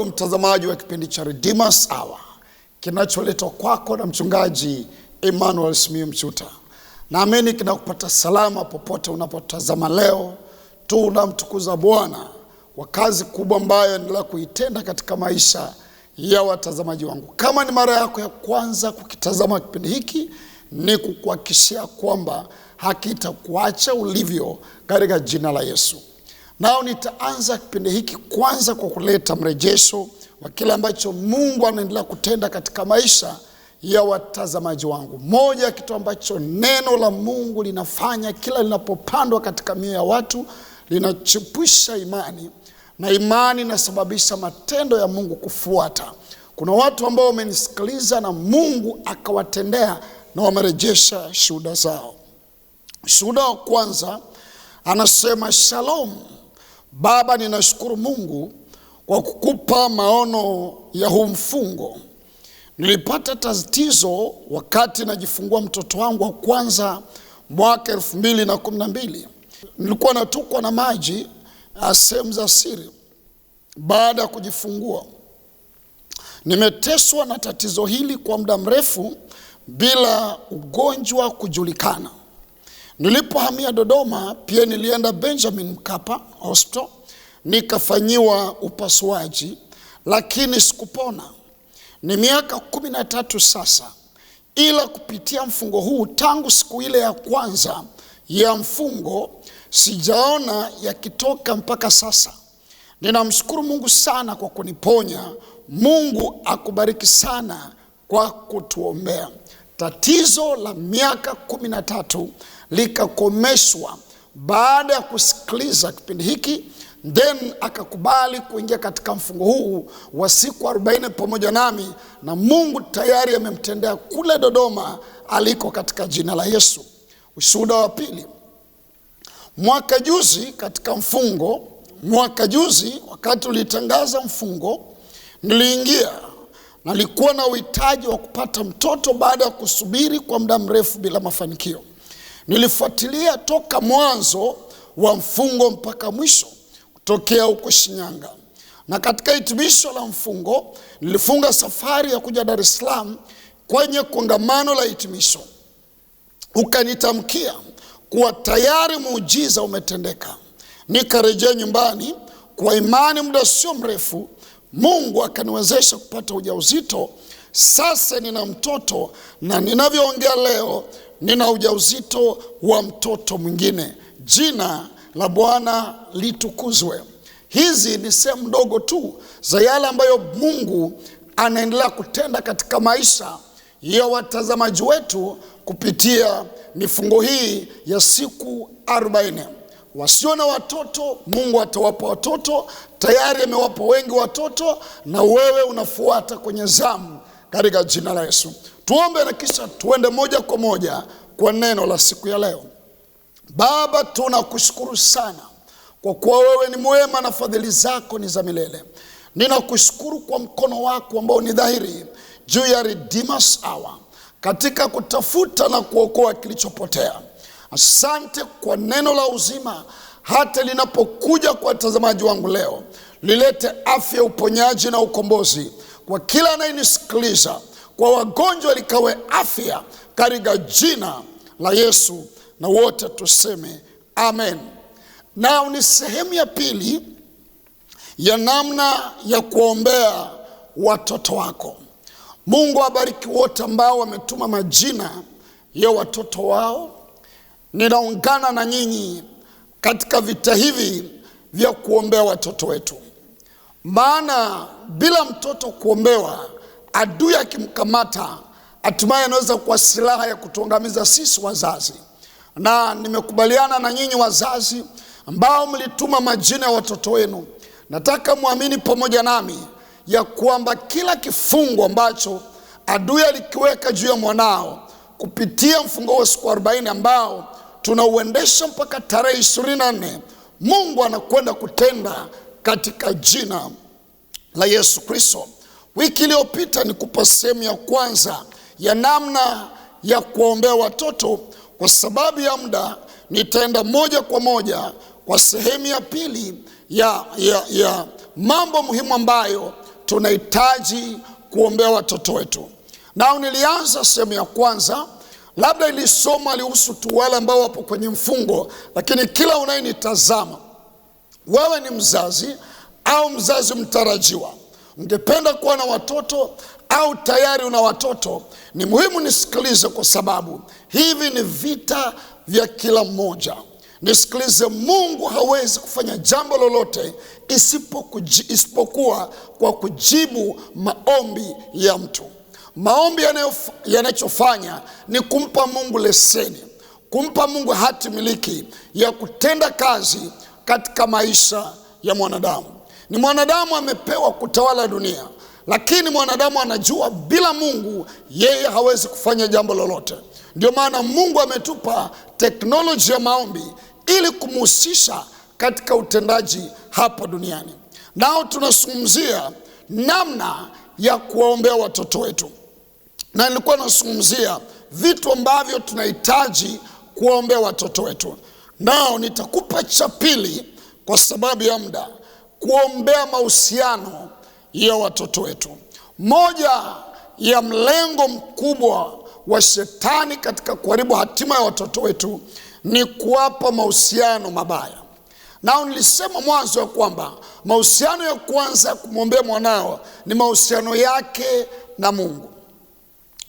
Ndugu mtazamaji wa kipindi cha Redeemer's Hour kinacholetwa kwako na mchungaji Emmanuel Simiyu Mchuta. Naamini kinakupata salama popote unapotazama leo. Tunamtukuza Bwana kwa kazi kubwa ambayo endelea kuitenda katika maisha ya watazamaji wangu. Kama ni mara yako ya kwanza kukitazama kipindi hiki, ni kukuhakikishia kwamba hakitakuacha ulivyo katika jina la Yesu. Nao nitaanza kipindi hiki kwanza kwa kuleta mrejesho wa kile ambacho Mungu anaendelea kutenda katika maisha ya watazamaji wangu. Moja ya kitu ambacho neno la Mungu linafanya kila linapopandwa katika mioyo ya watu, linachipusha imani na imani inasababisha matendo ya Mungu kufuata. Kuna watu ambao wamenisikiliza na Mungu akawatendea na wamerejesha shuhuda zao. Shuhuda wa kwanza anasema, shalom baba, ninashukuru Mungu kwa kukupa maono ya huu mfungo. Nilipata tatizo wakati najifungua mtoto wangu wa kwanza mwaka 2012. Nilikuwa natokwa na maji sehemu za siri baada ya kujifungua. Nimeteswa na tatizo hili kwa muda mrefu bila ugonjwa kujulikana. Nilipohamia Dodoma pia nilienda Benjamin Mkapa Hospital nikafanyiwa upasuaji, lakini sikupona. Ni miaka 13 sasa, ila kupitia mfungo huu tangu siku ile ya kwanza ya mfungo sijaona yakitoka mpaka sasa. Ninamshukuru Mungu sana kwa kuniponya. Mungu akubariki sana kwa kutuombea. Tatizo la miaka 13 likakomeshwa baada ya kusikiliza kipindi hiki, then akakubali kuingia katika mfungo huu wa siku 40 pamoja nami, na Mungu tayari amemtendea kule Dodoma aliko katika jina la Yesu. Ushuhuda wa pili, mwaka juzi katika mfungo, mwaka juzi wakati ulitangaza mfungo, niliingia nalikuwa na uhitaji wa kupata mtoto baada ya kusubiri kwa muda mrefu bila mafanikio. Nilifuatilia toka mwanzo wa mfungo mpaka mwisho kutokea huko Shinyanga, na katika hitimisho la mfungo nilifunga safari ya kuja Dar es Salaam kwenye kongamano la hitimisho. Ukanitamkia kuwa tayari muujiza umetendeka. Nikarejea nyumbani kwa imani. Muda sio mrefu Mungu akaniwezesha kupata ujauzito. Sasa nina mtoto na ninavyoongea leo nina ujauzito wa mtoto mwingine. Jina la Bwana litukuzwe. Hizi ni sehemu ndogo tu za yale ambayo Mungu anaendelea kutenda katika maisha ya watazamaji wetu kupitia mifungo hii ya siku 40. Wasio na watoto Mungu atawapa watoto, tayari amewapa wengi watoto, na wewe unafuata kwenye zamu katika jina la Yesu. Tuombe na kisha tuende moja kwa moja kwa neno la siku ya leo. Baba, tunakushukuru sana kwa kuwa wewe ni mwema na fadhili zako ni za milele. Ninakushukuru kwa mkono wako ambao ni dhahiri juu ya Redeemer's Hour katika kutafuta na kuokoa kilichopotea. Asante kwa neno la uzima, hata linapokuja kwa watazamaji wangu leo, lilete afya, uponyaji na ukombozi kwa kila anayenisikiliza, kwa wagonjwa likawe afya katika jina la Yesu, na wote tuseme amen. Na ni sehemu ya pili ya namna ya kuombea watoto wako. Mungu awabariki wote ambao wametuma majina ya watoto wao. Ninaungana na nyinyi katika vita hivi vya kuombea watoto wetu. Maana bila mtoto kuombewa, adui akimkamata hatimaye anaweza kuwa silaha ya kutuangamiza sisi wazazi. Na nimekubaliana na nyinyi wazazi ambao mlituma majina ya watoto wenu. Nataka muamini pamoja nami ya kwamba kila kifungo ambacho adui alikiweka juu ya mwanao kupitia mfungo wa siku 40 ambao tunauendesha mpaka tarehe 24, Mungu anakwenda kutenda katika jina la Yesu Kristo. Wiki iliyopita nikupa sehemu ya kwanza ya namna ya kuombea watoto. Kwa sababu ya muda nitaenda moja kwa moja kwa sehemu ya pili ya mambo muhimu ambayo tunahitaji kuombea watoto wetu. Nao nilianza sehemu ya kwanza, labda ilisoma lihusu tu wale ambao wapo kwenye mfungo, lakini kila unayenitazama, wewe ni mzazi au mzazi mtarajiwa, ungependa kuwa na watoto au tayari una watoto, ni muhimu nisikilize, kwa sababu hivi ni vita vya kila mmoja. Nisikilize, Mungu hawezi kufanya jambo lolote isipokuwa kwa kujibu maombi ya mtu. Maombi yanachofanya ni kumpa Mungu leseni, kumpa Mungu hati miliki ya kutenda kazi katika maisha ya mwanadamu. Ni mwanadamu amepewa kutawala dunia, lakini mwanadamu anajua bila Mungu yeye hawezi kufanya jambo lolote. Ndio maana Mungu ametupa teknolojia ya maombi ili kumhusisha katika utendaji hapa duniani. Nao tunazungumzia namna ya kuwaombea watoto wetu, na nilikuwa nazungumzia vitu ambavyo tunahitaji kuwaombea watoto wetu. Nao nitakupa cha pili kwa sababu ya muda, kuombea mahusiano ya watoto wetu. Moja ya mlengo mkubwa wa shetani katika kuharibu hatima ya watoto wetu ni kuwapa mahusiano mabaya. Nao nilisema mwanzo ya kwamba mahusiano ya kwanza kumwombea mwanao ni mahusiano yake na Mungu.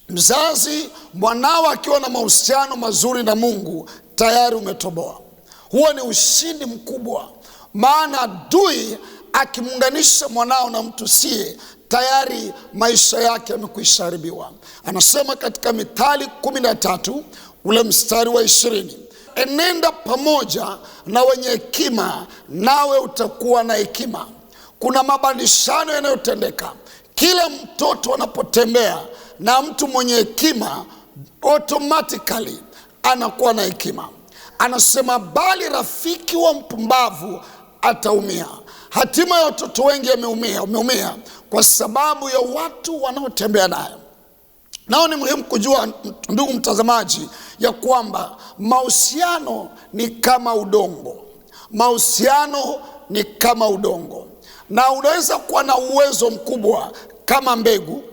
Mzazi, mwanao akiwa na mahusiano mazuri na Mungu, tayari umetoboa. Huo ni ushindi mkubwa, maana adui akimuunganisha mwanao na mtu siye, tayari maisha yake yamekwisha haribiwa. Anasema katika Mithali 13 ule mstari wa 20, enenda pamoja na wenye hekima nawe utakuwa na hekima. Kuna mabadilishano yanayotendeka. Kila mtoto anapotembea na mtu mwenye hekima, automatically anakuwa na hekima. Anasema bali rafiki wa mpumbavu ataumia. Hatima ya watoto wengi wameumia kwa sababu ya watu wanaotembea nayo. Nao ni muhimu kujua, ndugu mtazamaji, ya kwamba mahusiano ni kama udongo. Mahusiano ni kama udongo, na unaweza kuwa na uwezo mkubwa kama mbegu,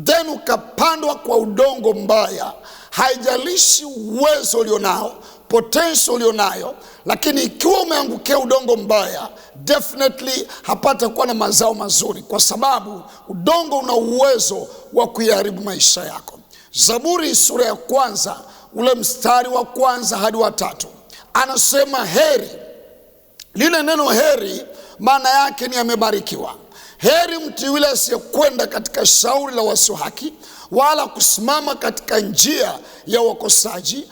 then ukapandwa kwa udongo mbaya. Haijalishi uwezo ulionao, potential ulionayo, lakini ikiwa umeangukia udongo mbaya, definitely hapata kuwa na mazao mazuri, kwa sababu udongo una uwezo wa kuiharibu maisha yako. Zaburi sura ya 1 ule mstari wa 1 hadi wa 3 anasema heri. Lile neno heri maana yake ni amebarikiwa. Heri mtu yule asiyekwenda katika shauri la wasio haki, wala kusimama katika njia ya wakosaji,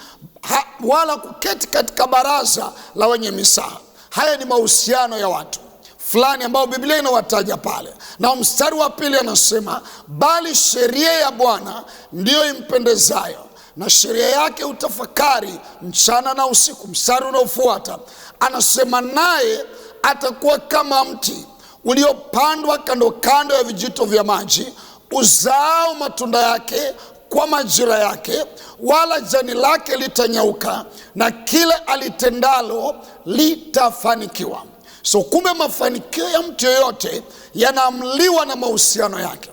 wala kuketi katika baraza la wenye misaha. Haya ni mahusiano ya watu fulani ambao Biblia inawataja pale. Na mstari wa 2 anasema bali sheria ya Bwana ndiyo impendezayo, na sheria yake utafakari mchana na usiku. Mstari unaofuata anasema naye atakuwa kama mti uliopandwa kando kando ya vijito vya maji, uzao matunda yake kwa majira yake, wala jani lake litanyauka, na kile alitendalo litafanikiwa. So kumbe mafanikio ya mtu yoyote yanaamliwa na mahusiano yake.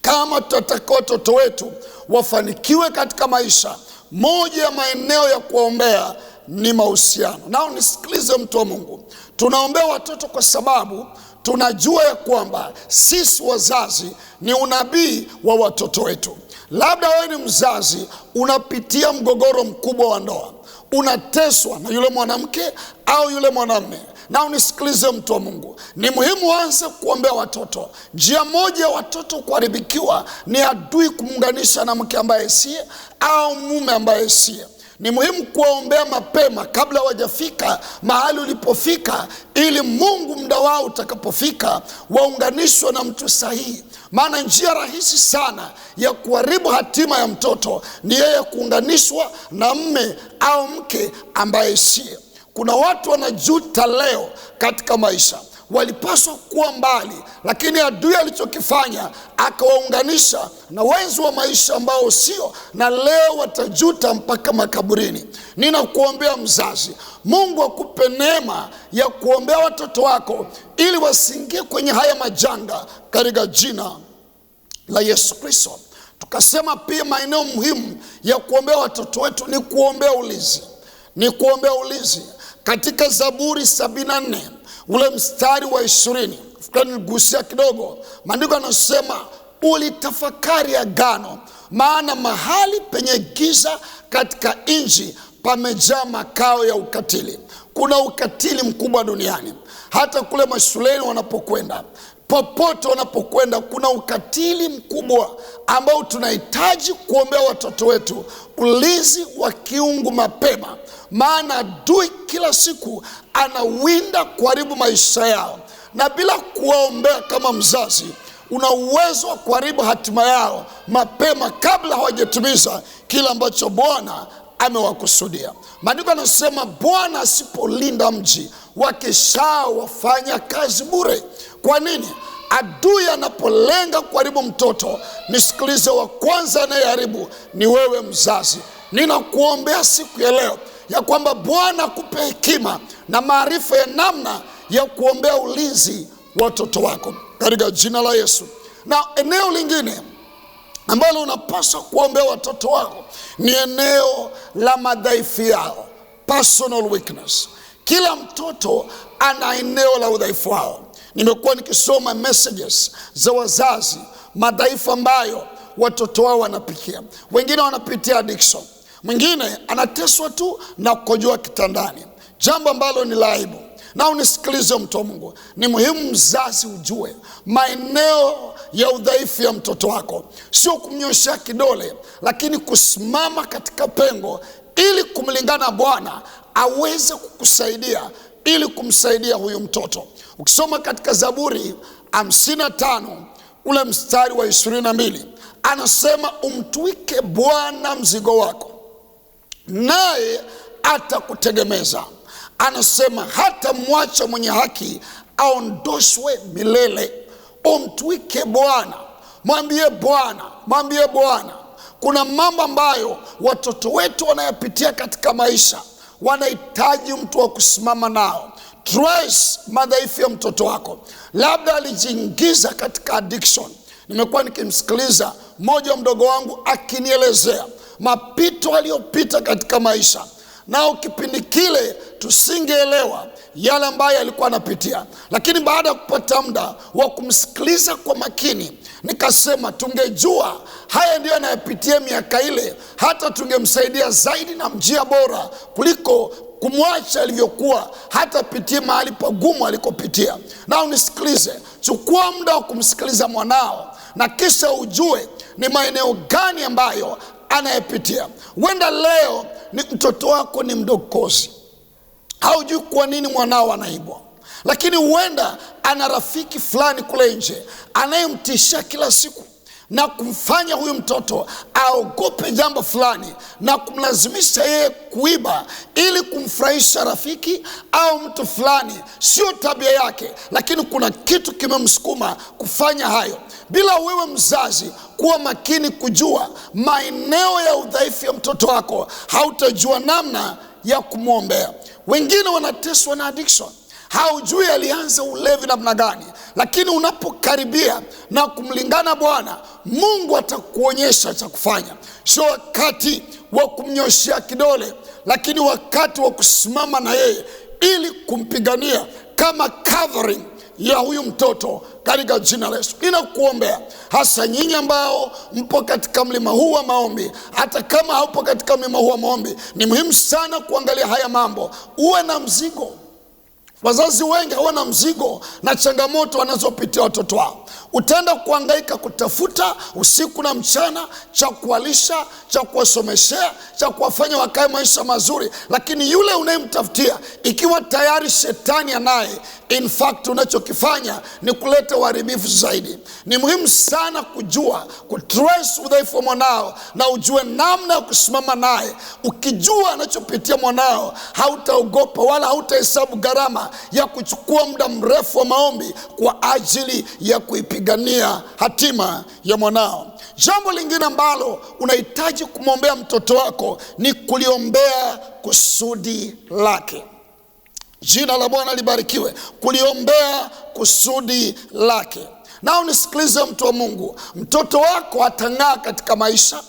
Kama tutataka watoto wetu wafanikiwe katika maisha, moja ya maeneo ya kuombea ni mahusiano. Nao nisikilize mtu wa Mungu, tunaombea watoto kwa sababu tunajua ya kwamba sisi wazazi ni unabii wa watoto wetu. Labda wewe ni mzazi unapitia mgogoro mkubwa wa ndoa, unateswa na yule mwanamke au yule mwanamume. Na unisikilize mtu wa Mungu, ni muhimu uanze kuombea watoto. Njia moja watoto kuharibikiwa ni adui kumuunganisha na mke ambaye siye au mume ambaye siye. Ni muhimu kuwaombea mapema kabla hawajafika mahali ulipofika, ili Mungu muda wao utakapofika waunganishwe na mtu sahihi. Maana njia rahisi sana ya kuharibu hatima ya mtoto ni yeye kuunganishwa na mme au mke ambaye siye. Kuna watu wanajuta leo katika maisha. Walipaswa kuwa mbali, lakini adui alichokifanya akawaunganisha na wenzi wa maisha ambao sio, na leo watajuta mpaka makaburini. Ninakuombea mzazi, Mungu akupe neema ya kuombea watoto wako ili wasiingie kwenye haya majanga katika jina la Yesu Kristo. Tukasema pia maeneo muhimu ya kuombea watoto wetu ni kuombea ulinzi, ni kuombea ulinzi. Katika Zaburi 74 ule mstari wa 20, fikiri niligusia kidogo. Maandiko yanasema ulitafakari agano, maana mahali penye giza katika nchi pamejaa makao ya ukatili. Kuna ukatili mkubwa duniani, hata kule mashuleni wanapokwenda, popote wanapokwenda, kuna ukatili mkubwa ambao tunahitaji kuombea watoto wetu ulinzi wa kiungu mapema, maana adui kila siku anawinda kuharibu maisha yao, na bila kuwaombea kama mzazi, una uwezo wa kuharibu hatima yao mapema kabla hawajatimiza kile ambacho Bwana amewakusudia. Maandiko yanasema Bwana asipolinda mji, wakishao wafanya kazi bure. Kwa nini? Adui anapolenga kuharibu mtoto, nisikilize, wa kwanza anayeharibu ni wewe mzazi. Ninakuombea siku ya leo ya kwamba Bwana akupe hekima na maarifa ya namna ya kuombea ulinzi watoto wako katika jina la Yesu. Na eneo lingine ambalo unapaswa kuombea watoto wako ni eneo la madhaifu yao, personal weakness. Kila mtoto ana eneo la udhaifu wao. Nimekuwa nikisoma messages za wazazi, madhaifu ambayo watoto wao wanapitia. Wengine wanapitia addiction, mwingine anateswa tu na kukojoa kitandani, jambo ambalo ni la aibu. Na unisikilize mtu wa Mungu, ni muhimu mzazi ujue maeneo ya udhaifu ya mtoto wako, sio kumnyoshea kidole, lakini kusimama katika pengo ili kumlingana Bwana aweze kukusaidia ili kumsaidia huyu mtoto. Ukisoma katika Zaburi 55 ule mstari wa 22, anasema umtwike Bwana mzigo wako naye atakutegemeza. Anasema hata mwacha mwenye haki aondoshwe milele. Umtwike Bwana, mwambie Bwana, mwambie Bwana. Kuna mambo ambayo watoto wetu wanayapitia katika maisha, wanahitaji mtu wa kusimama nao. Trace madhaifu ya mtoto wako, labda alijiingiza katika addiction. Nimekuwa nikimsikiliza mmoja wa mdogo wangu akinielezea mapito aliyopita katika maisha, nao kipindi kile tusingeelewa yale ambayo alikuwa anapitia, lakini baada ya kupata muda wa kumsikiliza kwa makini, nikasema tungejua haya ndiyo anayopitia miaka ile, hata tungemsaidia zaidi na njia bora kuliko kumwacha alivyokuwa, hata pitie mahali pagumu alikopitia. Na unisikilize, chukua muda wa kumsikiliza mwanao na kisha ujue ni maeneo gani ambayo anayepitia. Huenda leo ni mtoto wako ni mdokozi, haujui kwa nini mwanao anaibwa, lakini huenda ana rafiki fulani kule nje anayemtishia kila siku na kumfanya huyu mtoto aogope jambo fulani na kumlazimisha yeye kuiba ili kumfurahisha rafiki au mtu fulani. Sio tabia yake, lakini kuna kitu kimemsukuma kufanya hayo. Bila wewe mzazi kuwa makini kujua maeneo ya udhaifu ya mtoto wako, hautajua namna ya kumwombea. Wengine wanateswa na addiction, haujui alianza ulevi namna gani, lakini unapokaribia na kumlingana Bwana, Mungu atakuonyesha cha kufanya. Sio wakati wa kumnyoshea kidole, lakini wakati wa kusimama na yeye ili kumpigania kama covering ya huyu mtoto katika jina la Yesu. Ninakuombea hasa nyinyi ambao mpo katika mlima huu wa maombi. Hata kama haupo katika mlima huu wa maombi, ni muhimu sana kuangalia haya mambo. Uwe na mzigo. Wazazi wengi hawana mzigo na changamoto wanazopitia watoto wao. Utaenda kuhangaika kutafuta usiku na mchana cha kuwalisha, cha kuwasomeshea, cha kuwafanya wakae maisha mazuri, lakini yule unayemtafutia, ikiwa tayari shetani anaye, in fact unachokifanya ni kuleta uharibifu zaidi. Ni muhimu sana kujua kutrace udhaifu wa mwanao na ujue namna ya kusimama naye. Ukijua anachopitia mwanao, hautaogopa wala hautahesabu gharama ya kuchukua muda mrefu wa maombi kwa ajili ya kuipigania hatima ya mwanao. Jambo lingine ambalo unahitaji kumwombea mtoto wako ni kuliombea kusudi lake. Jina la Bwana libarikiwe. Kuliombea kusudi lake. Na unisikilize mtu wa Mungu, mtoto wako atang'aa katika maisha,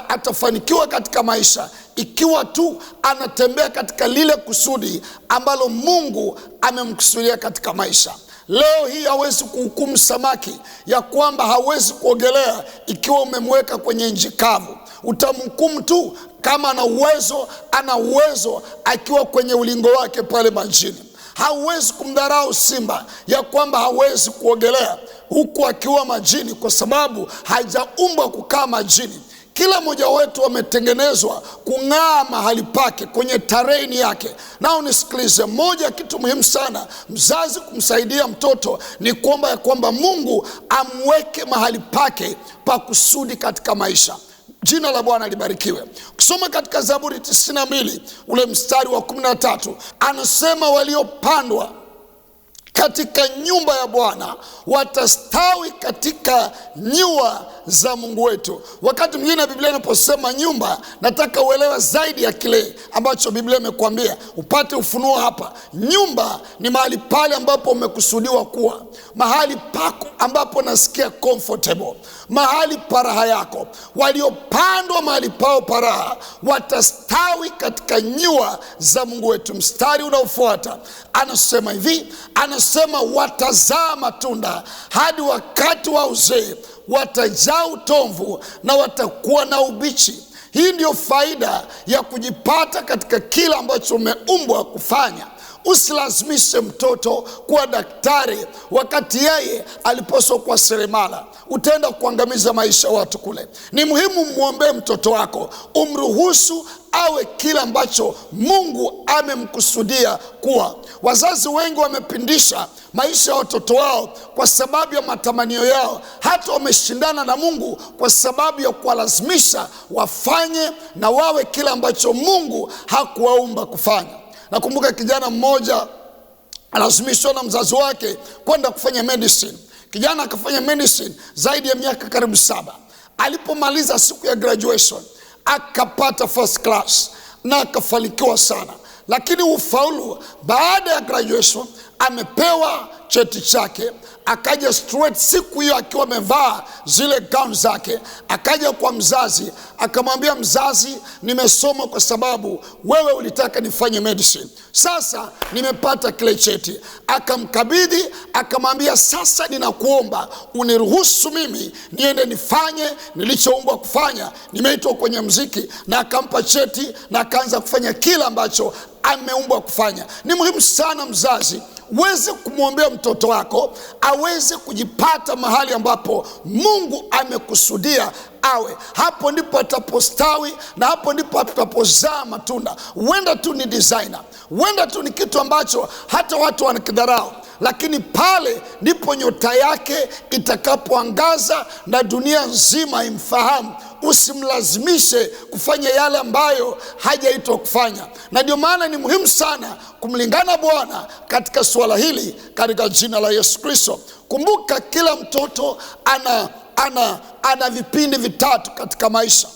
atafanikiwa katika maisha ikiwa tu anatembea katika lile kusudi ambalo Mungu amemkusudia katika maisha. Leo hii hawezi kuhukumu samaki ya kwamba hawezi kuogelea ikiwa umemweka kwenye nchi kavu. Utamhukumu tu kama ana uwezo akiwa kwenye ulingo wake pale majini. Hauwezi kumdharau simba ya kwamba hawezi kuogelea huku akiwa majini, kwa sababu hajaumbwa kukaa majini. Kila mmoja wetu ametengenezwa kung'aa mahali pake kwenye terrain yake. Na unisikilize, moja kitu muhimu sana mzazi kumsaidia mtoto ni kuomba ya kwamba Mungu amweke mahali pake pa kusudi katika maisha. Jina la Bwana libarikiwe. Kusoma katika Zaburi 92 ule mstari wa 13, anasema waliopandwa katika nyumba ya Bwana watastawi katika nyua za Mungu wetu. Wakati mwingine Biblia inaposema nyumba, nataka uelewe zaidi ya kile ambacho Biblia imekuambia, upate ufunuo hapa. Nyumba ni mahali pale ambapo umekusudiwa kuwa, mahali pako ambapo nasikia comfortable, mahali pa raha yako. Waliopandwa mahali pao pa raha watastawi katika nyua za Mungu wetu. Mstari unaofuata anasema hivi, anasema watazaa matunda hadi wakati wa uzee, watajaa utomvu na watakuwa na ubichi. Hii ndio faida ya kujipata katika kila ambacho umeumbwa kufanya. Usilazimishe mtoto kuwa daktari wakati yeye alipaswa kuwa seremala. Utaenda kuangamiza maisha watu kule. Ni muhimu muombe mtoto wako, umruhusu awe kila ambacho Mungu amemkusudia kuwa. Wazazi wengi wamepindisha maisha ya watoto wao kwa sababu ya matamanio yao, hata wameshindana na Mungu kwa sababu ya kuwalazimisha wafanye na wawe kila ambacho Mungu hakuwaumba kufanya. Nakumbuka kijana mmoja alazimishwa na mzazi wake kwenda kufanya medicine. Kijana akafanya medicine zaidi ya miaka karibu 7. Alipomaliza siku ya graduation akapata first class na akafanikiwa sana. Lakini ufaulu baada ya graduation, amepewa cheti chake, akaja straight siku hiyo akiwa amevaa zile gown zake, akaja kwa mzazi akamwambia mzazi, nimesoma kwa sababu wewe ulitaka nifanye medicine, sasa nimepata kile cheti. Akamkabidhi akamwambia, sasa ninakuomba uniruhusu mimi niende nifanye nilichoumbwa kufanya, nimeitwa kwenye mziki. Na akampa cheti na akaanza kufanya kila ambacho ameumbwa kufanya. Ni muhimu sana mzazi uweze kumwombea mtoto wako aweze kujipata mahali ambapo Mungu amekusudia awe. Hapo ndipo atapostawi na hapo ndipo atapozaa matunda. Huenda tu ni designer, huenda tu ni kitu ambacho hata watu wanakidharau, lakini pale ndipo nyota yake itakapoangaza na dunia nzima imfahamu. Usimlazimishe kufanya yale ambayo hajaitwa kufanya. Na ndio maana ni muhimu sana kumlingana Bwana katika suala hili, katika jina la Yesu Kristo. Kumbuka kila mtoto ana vipindi vitatu katika maisha.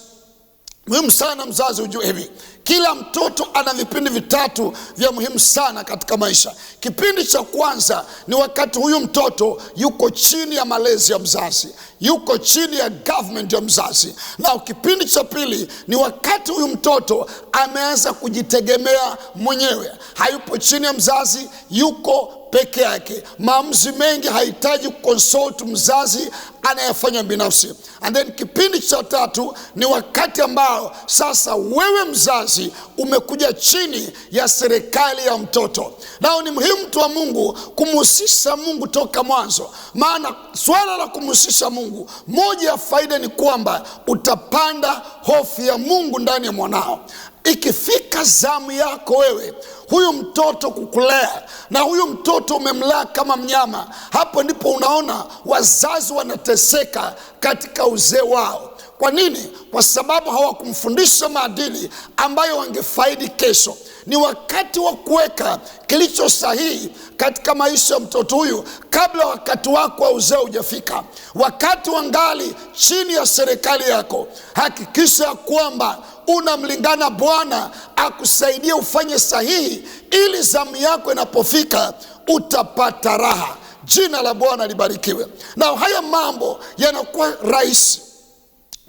Muhimu sana mzazi ujue hivi, kila mtoto ana vipindi vitatu vya muhimu sana katika maisha. Kipindi cha kwanza ni wakati huyu mtoto yuko chini ya malezi ya mzazi, yuko chini ya government ya mzazi. Na kipindi cha pili ni wakati huyu mtoto ameanza kujitegemea mwenyewe, hayupo chini ya mzazi, yuko peke yake. Maamuzi mengi hahitaji consult mzazi, anayefanya binafsi. And then kipindi cha tatu ni wakati ambao sasa wewe mzazi mzazi umekuja chini ya serikali ya mtoto. Nao ni muhimu mtu wa Mungu kumhusisha Mungu toka mwanzo, maana swala la kumhusisha Mungu, moja ya faida ni kwamba utapanda hofu ya Mungu ndani ya mwanao. Ikifika zamu yako wewe huyu mtoto kukulea na huyu mtoto umemlea kama mnyama, hapo ndipo unaona wazazi wanateseka katika uzee wao. Kwa nini? Kwa sababu hawakumfundisha maadili ambayo wangefaidi kesho. Ni wakati wa kuweka kilicho sahihi katika maisha ya mtoto huyu kabla wakati wako wa uzee hujafika. Wakati wangali chini ya serikali yako, hakikisha kwamba unamlingana Bwana akusaidie ufanye sahihi, ili zamu yako inapofika utapata raha. Jina la Bwana libarikiwe. Na haya mambo yanakuwa rahisi,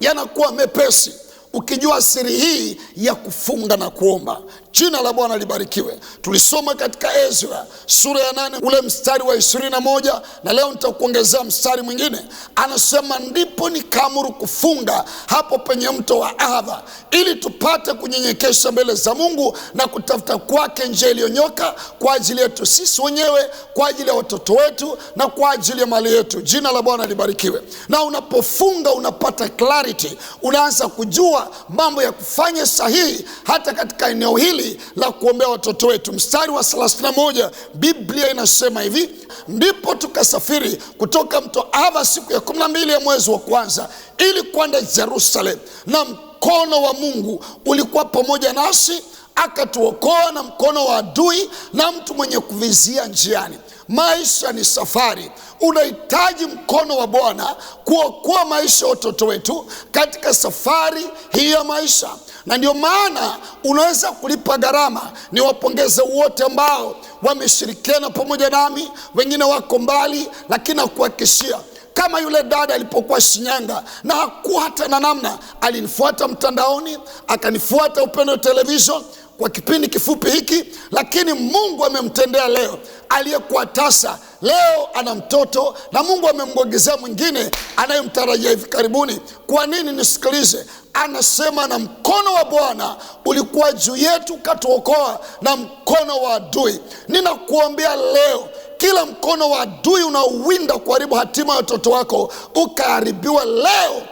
yanakuwa mepesi ukijua siri hii ya kufunga na kuomba. Jina la Bwana libarikiwe. Tulisoma katika Ezra sura ya 8 ule mstari wa 21, na leo nitakuongezea mstari mwingine. Anasema, ndipo nikaamuru kufunga hapo penye mto wa Ahava, ili tupate kunyenyekesha mbele za Mungu na kutafuta kwake njia iliyonyoka kwa ajili yetu sisi wenyewe, kwa ajili ya watoto wetu na kwa ajili ya mali yetu. Jina la Bwana libarikiwe. Na unapofunga unapata clarity, unaanza kujua mambo ya kufanya sahihi hata katika eneo hili la kuombea watoto wetu. Mstari wa 31 Biblia inasema hivi, ndipo tukasafiri kutoka mto Ahava siku ya 12 ya mwezi wa kwanza ili kwenda Jerusalem, na mkono wa Mungu ulikuwa pamoja nasi, akatuokoa na mkono wa adui na mtu mwenye kuvizia njiani. Maisha ni safari. Unahitaji mkono wa Bwana kuokoa maisha ya watoto wetu katika safari hii ya maisha, na ndio maana unaweza kulipa gharama. Niwapongeze wote ambao wameshirikiana pamoja nami, wengine wako mbali, lakini nakuhakikishia kama yule dada alipokuwa Shinyanga na hakuwa hata na namna, alinifuata mtandaoni, akanifuata Upendo Television kwa kipindi kifupi hiki, lakini Mungu amemtendea leo. Aliyekuwa tasa leo ana mtoto na Mungu amemwongezea mwingine anayemtarajia hivi karibuni. Kwa nini? Nisikilize, anasema na mkono wa Bwana ulikuwa juu yetu, katuokoa na mkono wa adui. Ninakuombea leo, kila mkono wa adui unaowinda kuharibu hatima ya watoto wako ukaharibiwa leo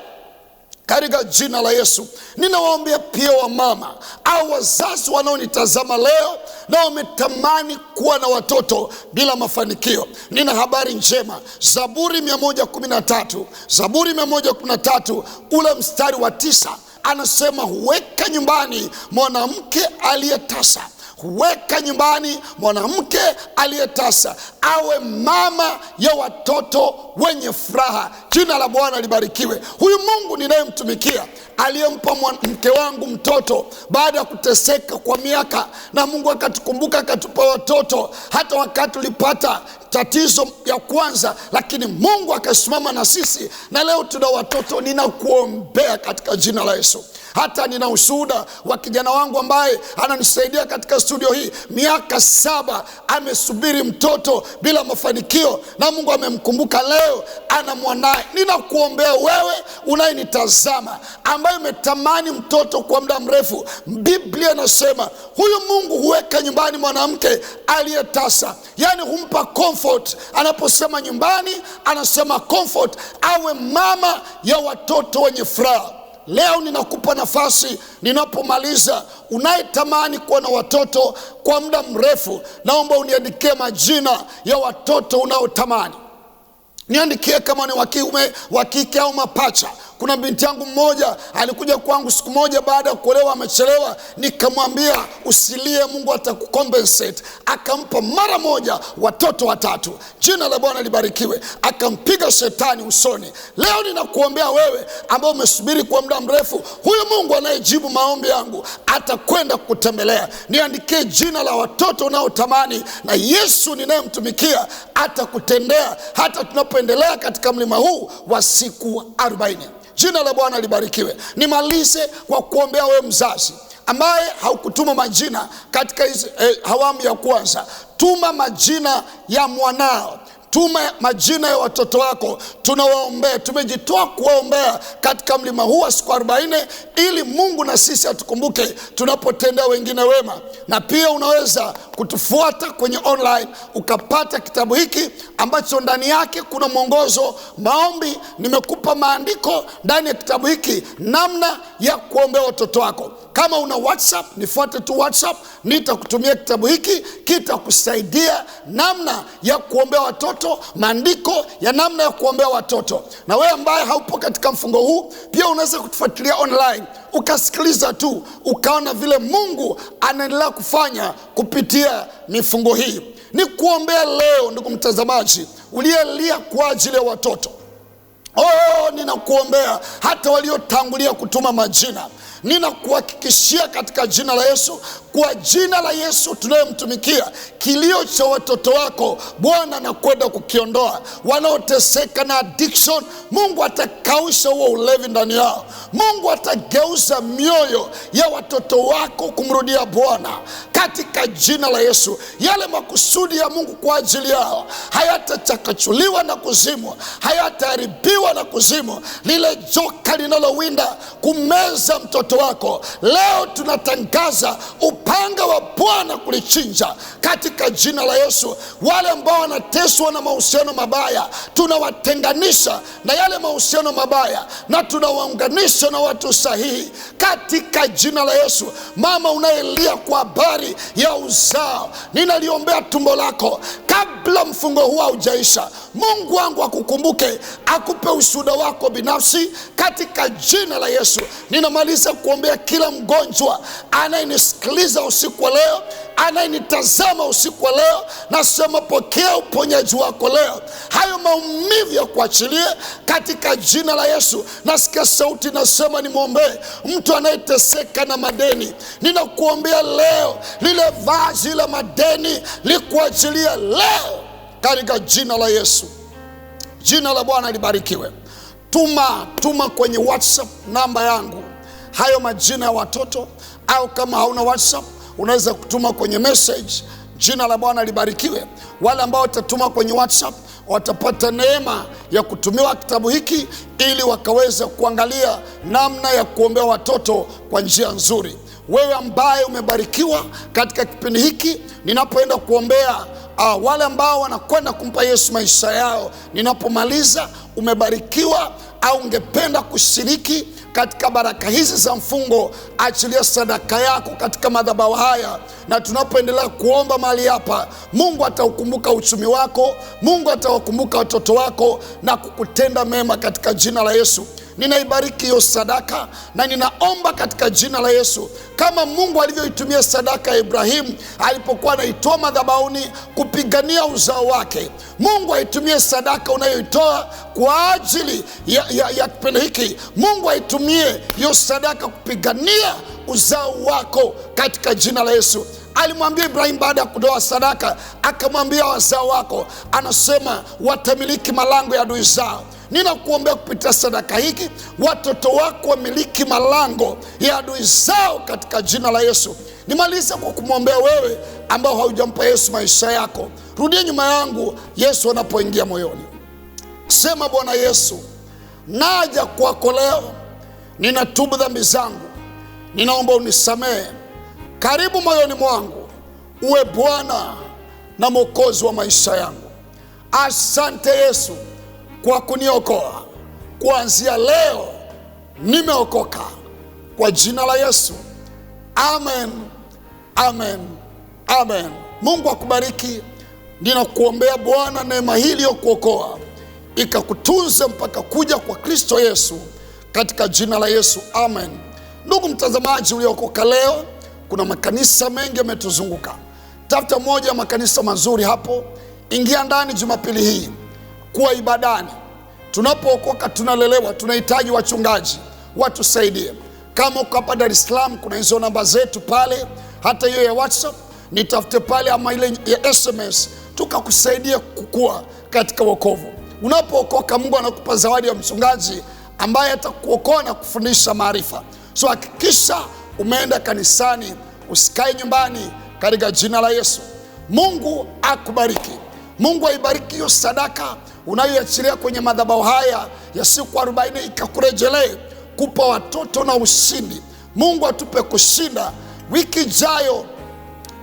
katika jina la Yesu. Ninawaombea pia wamama au wazazi wanaonitazama leo na wametamani kuwa na watoto bila mafanikio. Nina habari njema. Zaburi 113, Zaburi 113 ule mstari wa 9 anasema, huweka nyumbani mwanamke aliyetasa, huweka nyumbani mwanamke aliyetasa, awe mama ya watoto wenye furaha. Jina la Bwana libarikiwe. Huyu Mungu ninayemtumikia aliyempa mke wangu mtoto baada ya kuteseka kwa miaka, na Mungu akatukumbuka akatupa watoto hata wakati tulipata tatizo ya kwanza, lakini Mungu akasimama na sisi na leo tuna watoto. Ninakuombea katika jina la Yesu. Hata nina ushuhuda wa kijana wangu ambaye ananisaidia katika studio hii, miaka 7 amesubiri mtoto bila mafanikio, na Mungu amemkumbuka leo ana mwanae. Ninakuombea wewe unayenitazama ambaye umetamani mtoto kwa muda mrefu. Biblia inasema huyu Mungu huweka nyumbani mwanamke aliyetasa, yani humpa comfort. Anaposema nyumbani, anasema comfort, awe mama ya watoto wenye furaha. Leo ninakupa nafasi, ninapomaliza, unayetamani kuwa na watoto kwa muda mrefu, naomba uniandikie majina ya watoto unaotamani. Niandikie kama ni wa kiume, wa kike au mapacha. Kuna binti yangu mmoja alikuja kwangu siku moja baada ya kuolewa, amechelewa. Nikamwambia usilie, Mungu atakucompensate. Akampa mara moja watoto 3. Jina la Bwana libarikiwe. Akampiga shetani usoni. Leo ninakuombea wewe ambao umesubiri kwa muda mrefu, huyu Mungu anayejibu maombi yangu atakwenda kukutembelea. Niandikie jina la watoto unaotamani, na Yesu ninayemtumikia atakutendea hata tunapoendelea katika mlima huu wa siku 40. Jina la Bwana libarikiwe. Nimalize kwa kuombea wewe mzazi ambaye haukutuma majina katika hizi awamu ya kwanza. Tuma majina ya mwanao, Tuma majina ya watoto wako, tunawaombea. Tumejitoa kuwaombea katika mlima huu wa siku 40 ili Mungu na sisi atukumbuke tunapotendea wengine wema. Na pia unaweza kutufuata kwenye online ukapata kitabu hiki ambacho ndani yake kuna mwongozo, maombi. Nimekupa maandiko ndani ya kitabu hiki, namna ya kuombea watoto wako. Kama una WhatsApp, nifuate tu WhatsApp, nitakutumia kitabu hiki, kitakusaidia namna ya kuombea watoto, maandiko ya namna ya kuombea watoto. Na wewe ambaye haupo katika mfungo huu, pia unaweza kutufuatilia online ukasikiliza tu, ukaona vile Mungu anaendelea kufanya kupitia mifungo hii. Ni kuombea leo, ndugu mtazamaji, uliyelia kwa ajili ya watoto. Oh, ninakuombea hata waliotangulia kutuma majina. Ninakuhakikishia katika jina la Yesu, kwa jina la Yesu tunayemtumikia, kilio cha watoto wako Bwana anakwenda kukiondoa. Wanaoteseka na addiction, Mungu atakausha huo ulevi ndani yao. Mungu atageuza mioyo ya watoto wako kumrudia Bwana katika jina la Yesu. Yale makusudi ya Mungu kwa ajili yao hayatachakachuliwa na kuzimwa, hayataharibiwa na kuzimwa. Lile joka linalowinda kumeza mtoto wako, leo tunatangaza upanga wa Bwana kulichinja katika jina la Yesu. Wale ambao wanateswa na mahusiano mabaya, tunawatenganisha na yale mahusiano mabaya na tunawaunganisha na watu sahihi katika jina la Yesu. Mama unayelia kwa habari ya uzao, ninaliombea tumbo lako kabla mfungo huu haujaisha. Mungu wangu akukumbuke, akupe ushuhuda wako binafsi katika jina la Yesu. Ninamaliza kuombea kila mgonjwa anayenisikiliza usiku wa leo, anayenitazama usiku wa leo, nasema pokea uponyaji wako leo. Hayo maumivu ya kuachilie katika jina la Yesu. Nasikia sauti nasema nimwombee mtu anayeteseka na madeni. Ninakuombea leo, lile vazi la madeni likuachilie leo katika jina la Yesu. Jina la Bwana libarikiwe. Tuma kwenye WhatsApp namba yangu hayo majina ya watoto, au kama hauna WhatsApp unaweza kutuma kwenye message. Jina la Bwana libarikiwe. Wale ambao watatuma kwenye WhatsApp watapata neema ya kutumiwa kitabu hiki ili wakaweza kuangalia namna ya kuombea watoto kwa njia nzuri. Wewe ambaye umebarikiwa katika kipindi hiki, ninapoenda kuombea wale ambao wanakwenda kumpa Yesu maisha yao, ninapomaliza, umebarikiwa au ungependa kushiriki katika baraka hizi za mfungo, achilia sadaka yako katika madhabahu haya. Na tunapoendelea kuomba mahali hapa, Mungu ataukumbuka uchumi wako, Mungu atawakumbuka watoto wako na kukutenda mema katika jina la Yesu. Ninaibariki hiyo sadaka na ninaomba katika jina la Yesu, kama Mungu alivyoitumia sadaka ya Ibrahimu alipokuwa anaitoa madhabahuni kupigania uzao wake, Mungu aitumie sadaka unayoitoa kwa ajili ya kipindi hiki. Mungu aitumie hiyo sadaka kupigania uzao wako katika jina la Yesu. Alimwambia Ibrahim baada ya kutoa sadaka, akamwambia wazao wako, anasema watamiliki malango ya adui zao. Ninakuombea kupitia sadaka hiki, watoto wako wamiliki malango ya adui zao katika jina la Yesu. Nimalize kwa kumwombea wewe ambao haujampa Yesu maisha yako. Rudia nyuma yangu Yesu anapoingia moyoni. Sema, Bwana Yesu, naja kwako leo, ninatubu dhambi zangu, ninaomba unisamehe. Karibu moyoni mwangu, uwe Bwana na Mwokozi wa maisha yangu. Asante Yesu kwa kuniokoa. Kuanzia leo nimeokoka kwa jina la Yesu. Amen, amen, amen. Mungu akubariki. Ninakuombea Bwana neema hii iliyokuokoa ikakutunze mpaka kuja kwa Kristo Yesu katika jina la Yesu, amen. Ndugu mtazamaji uliokoka leo, kuna makanisa mengi yametuzunguka. Tafuta moja ya makanisa mazuri hapo, ingia ndani Jumapili hii, kuwa ibadani. Tunapookoka tunalelewa, tunahitaji wachungaji watusaidie. Kama uko hapa Dar es Salaam, kuna hizo namba zetu pale, hata hiyo ya WhatsApp nitafute pale, ama ile ya SMS, tukakusaidia kukua katika wokovu. Unapookoka Mungu anakupa zawadi ya mchungaji ambaye atakuokoa na kufundisha maarifa. So hakikisha umeenda kanisani, usikae nyumbani katika jina la Yesu. Mungu akubariki. Mungu aibariki hiyo sadaka unayoiachilia kwenye madhabahu haya ya siku 40, ikakurejelee kupa watoto na ushindi. Mungu atupe kushinda. Wiki ijayo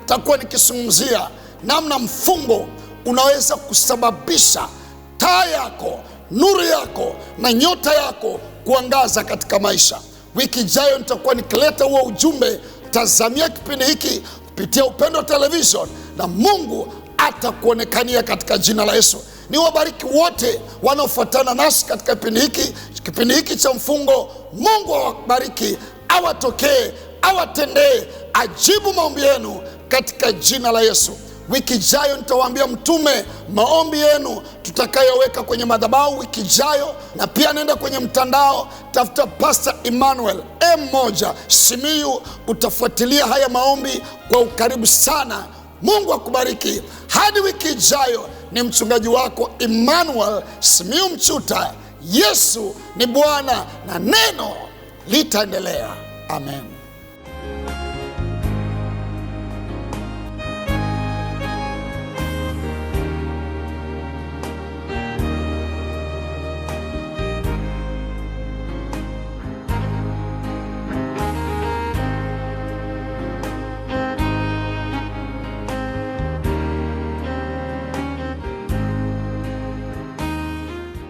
takuwa nikizungumzia namna mfungo unaweza kusababisha taa yako, nuru yako na nyota yako kuangaza katika maisha. Wiki ijayo nitakuwa nikileta huo ujumbe. Tazamia kipindi hiki kupitia Upendo Television na Mungu atakuonekania katika jina la Yesu. Ni wabariki wote wanaofuatana nasi katika kipindi hiki cha mfungo. Mungu awabariki, awatokee, awatendee, ajibu maombi yenu katika jina la Yesu. Wiki ijayo nitawaambia mtume maombi yenu tutakayoweka kwenye madhabahu wiki ijayo, na pia nenda kwenye mtandao, tafuta Pastor Emmanuel M1 Simiyu, utafuatilia haya maombi kwa ukaribu sana. Mungu akubariki hadi wiki ijayo. Ni mchungaji wako Emmanuel Simiyu Mchuta. Yesu ni Bwana na neno litaendelea. Amen.